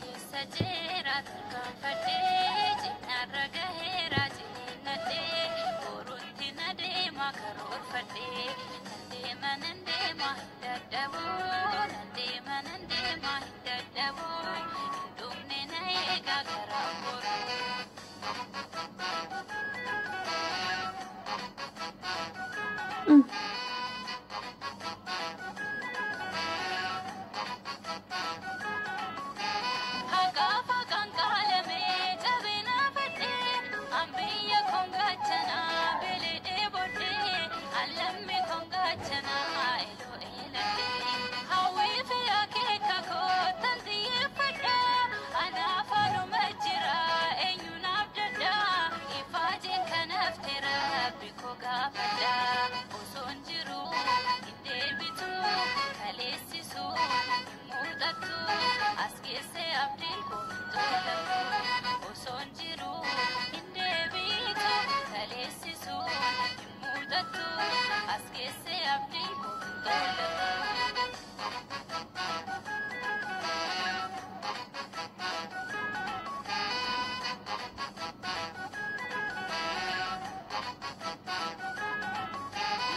Keessa jeera tarkaanfadhee cinarra gaheera ciniinnadhee boruutti na deema karoorfadhee nan deema nan deema hin dadhabuu nan deema nan deema hin dadhabuu hin dhumne na eegaa karaa boruu. Haqaaf haqaan qaalamee cabina fadhee ambiyya koongachanaa beelee bodhee allammi koongachanaa eloo eeladhee hawwii fi akeeka kootan xiyyeeffadhaa anaaf anuma jira eenyu naaf dadhaa ifaajeen kanaaf teera bikoo gaafadhaa osoon jiru hin deebitu kaleessisu hin muuxattu as geesse abdiin koo hin tolatu osoon jiru hin deebitu kaleessisu hin muuxattu as geesse abdiin koo hin tolatu.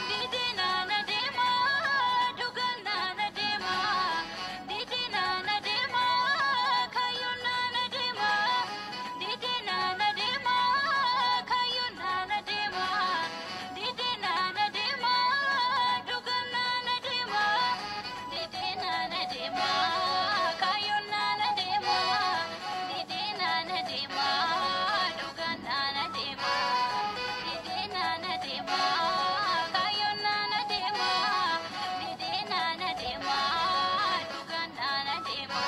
Didinana deema dhuganana deema didinana deema kayyonana deema didinana deema kayyonana deema didinana deema dhuganana deema didinana deema kayyonana deema didinana deema dhuganana deema didinana deema kayyonana deema didinana deema dhuganana deema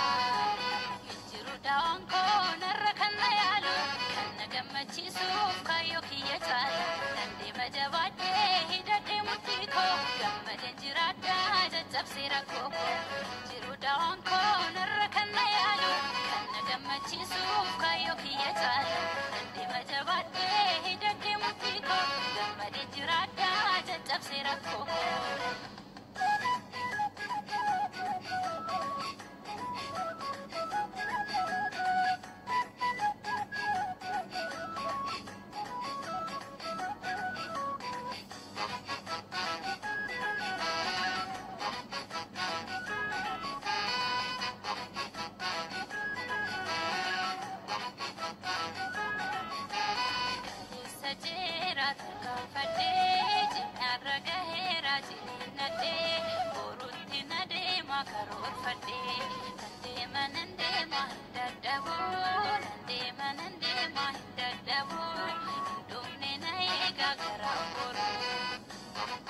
hinjiru daawwan koo narra kan na yaalu kan na gammachiisuuf kaayyoo kiyya caalu nan deema jabaadhee hidhadhee murtii koo gammadeen jiraadhaa caccabsee rakkoo koo hinjiru daawwan koo narra kan na yaalu kan na gammachiisuuf kaayyoo kiyya caalu nan deema jabaadhee hidhadhee murtii koo gammadeen jiraadhaa caccabsee rakkoo koo. Keessa jeera tarkaanfadhee cinarra gaheera ciniinnadhee boruutti na deema karoorfadhee nan deema nan deema hin dadhabuu nan deema nan deema hin dadhabuu hin dhumne na eegaa karaa boruu.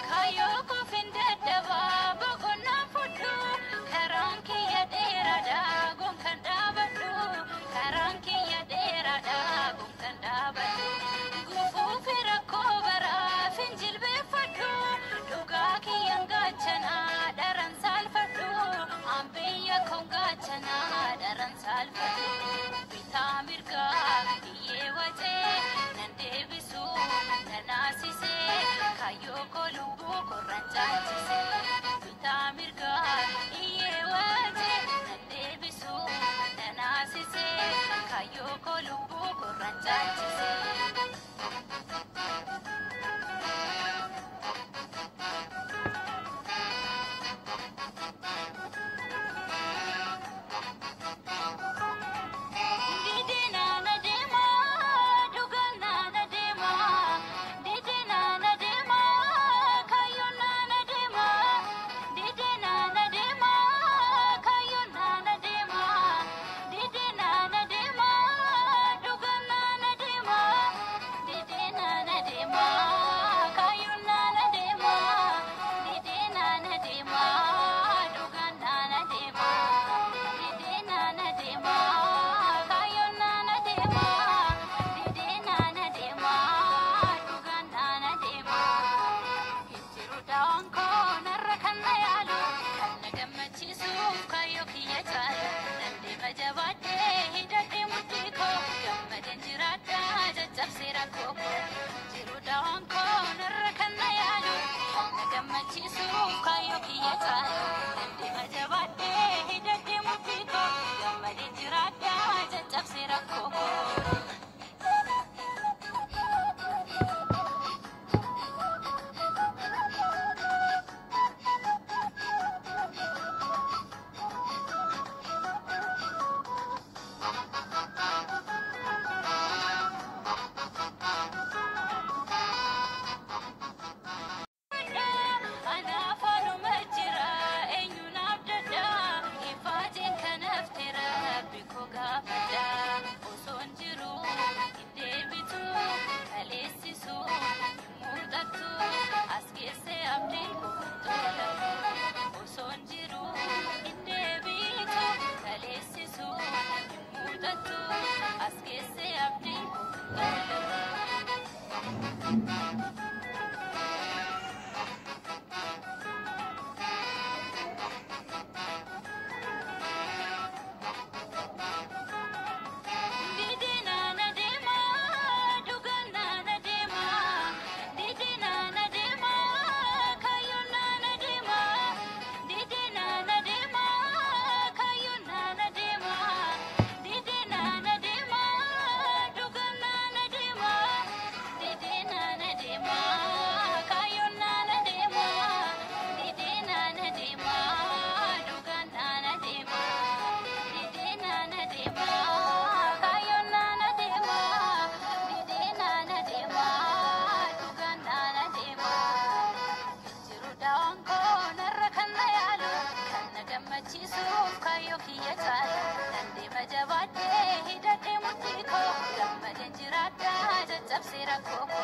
Kaayyoo koofin dadhabaa boqonnaan fudhu karaan kiyya dheeraadha gonkan dhaabadhu karaan kiyya dheeraadha gonkan dhaabadhu gufuu fi rakkoo baraa finjilbeeffadhu dhugaa kiyyan gaachanaa daran saalfadhu ambiyya koon gaachanaa daran saalfadhu bitaa mirgaa iyyee wacee nan deebisu nan naasisee kaayyoo koo lubbuu korran caalchisee bitaa mirgaa iyyee wacee nan deebisu nan naasisee kaayyoo koo lubbuu korran caalchisee. Didinana deema dhuganana deema didinana deema kayyonana deema Anaaf anuma jira eenyuun abdadha ifaatiin kanaaf tera bikoo gaafadha osoon jiru hin deebitu kaleessisu hin mul'attu as geesse abdiin tola osoon jiru hin deebitu kaleessisu hin mul'attu as geesse abdiin tola. Didinaan adeemaa dhugaan adeemaa didinaan adeemaa kaayyoon adeemaa didinaan adeemaa kaayyoon adeemaa didinaan adeemaa dhugaan adeemaa didinaan adeemaa kaayyoon adeemaa didinaan adeemaa dhugaan adeemaa didinaan adeemaa kaayyoon adeemaa didinaan adeemaa dhugaan adeemaa jiru daawwan koo narra kan na yaalu kan na gammachiisuuf kaayyoo kiyya caalu nan deema jabaadhee hidhadhee murtii koo gammadeen jiraadha caccabsee rakkoo koo.